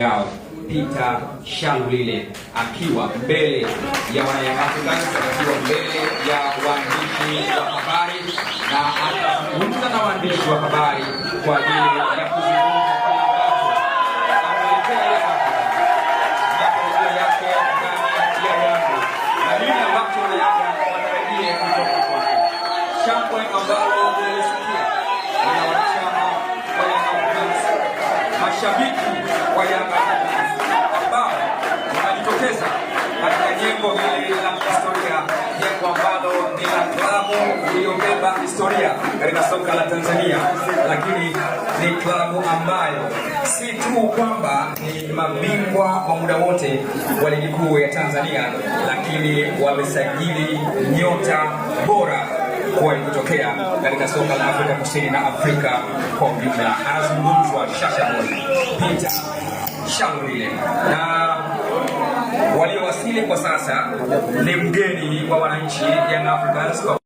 Yao Peter Shalulile akiwa mbele ya wana Young Africans, akiwa mbele ya waandishi wa habari na atazungumza na waandishi wa habari kwa ajili ya kuzungumza kile ambacho ameletea Young Africans, matarajio yake ndani ya Yanga na nini ambacho wana Yanga watarajie kutoka kwake. Shangwe ambalo unalisikia wana wanachama wa Young Africans, mashabiki wa Young Africans ambao wanajitokeza katika jengo hili la historia, jengo ambalo ni la klabu iliyobeba historia katika soka la Tanzania, lakini ni klabu ambayo si tu kwamba ni mabingwa wa muda wote wa ligi kuu ya Tanzania, lakini wamesajili nyota bora kuwahi kutokea katika soka la Afrika Kusini na Afrika kwa ujumla. Anazungumzwa Shasha Boy Peter Shalulile, na waliowasili kwa sasa ni mgeni wa wananchi Young Africans.